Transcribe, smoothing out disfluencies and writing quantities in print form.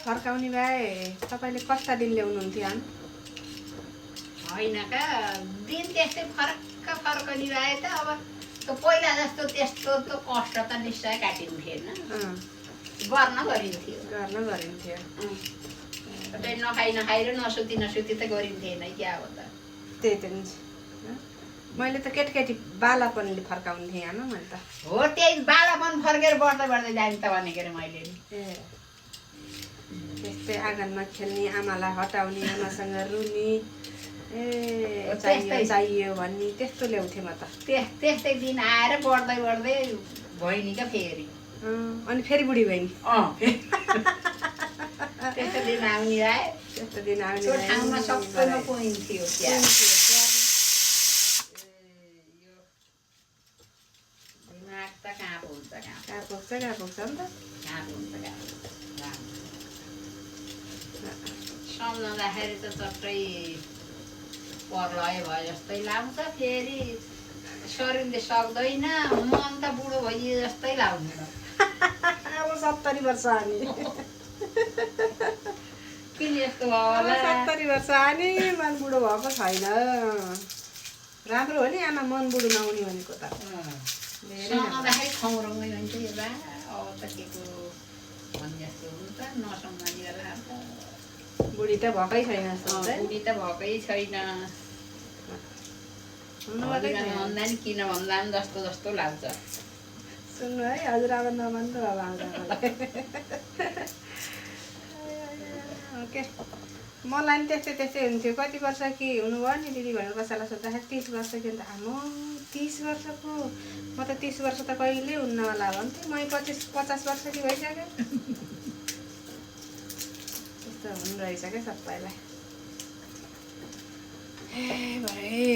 फर्काउने भए तपाईँले कस्ता दिन ल्याउनुहुन्थ्यो आमा? होइन का दिन त्यस्तै फर्कनी भए त अब त्यो पहिला जस्तो त्यस्तो त कष्ट त निश्चय काटिन्थेन, गर्न गरिन्थ्यो। नखाइ र नसुती त गरिन्थेन क्या हो त। त्यही त नि। मैले त केटी बालापनले फर्काउँथेँ आमा मैले त। हो त्यही बालापन फर्केर बढ्दै जाने त भनेको रे मैले नि। त्यस्तै आँगनमा खेल्ने, आमालाई हटाउने, आमासँग रुने, चाहियो भन्ने त्यस्तो ल्याउँथेँ म त। त्यस्तै दिन आएर बढ्दै भइनी क्या फेरि। अनि फेरि बुढी भइनी। त्यस्तो दिन आउने आए, त्यो ठाउँमा सबैमा पोइन्थ्यो क्या। दिमाग त कहाँ पुग्छ नि त। सम्झँदाखेरि त चट्टै परलय भए जस्तै लाग्छ, फेरि शरीरले सक्दैन, मन त बुढो भइए जस्तै लाग्छ। अब 70 वर्ष आनी। किन यस्तो भयो होला? 70 वर्ष आनी मन बुढो भएको छैन। राम्रो हो नि आमा मन बुढो नहुने भनेको त। सम्झँदाखेरि खौरङ्गै हुन्छ यो बा, अब त के को भन्ने जस्तो हुन्छ, नसम्झने बेला त। बुढी त भएकै छैन जस्तो हुन्छ। बुढी त भएकै छैन। भन्दा नि किन भन्दा नि जस्तो लाग्छ। सुन्नु है हजुरआमा नमान्नु अब आउँदालाई। ओके मलाई नि त्यस्तै हुन्थ्यो। कति वर्ष कि हुनुभयो नि दिदी भनेर कसैलाई सोद्धाखेरि 30 वर्ष कि अन्त आमा 30 वर्षको म त 30 वर्ष त कहिले हुन्न होला भन्थेँ। मै 50 वर्ष कि भइसक्यो। त्यस्तो हुनु रहेछ क्या सबैलाई। भरे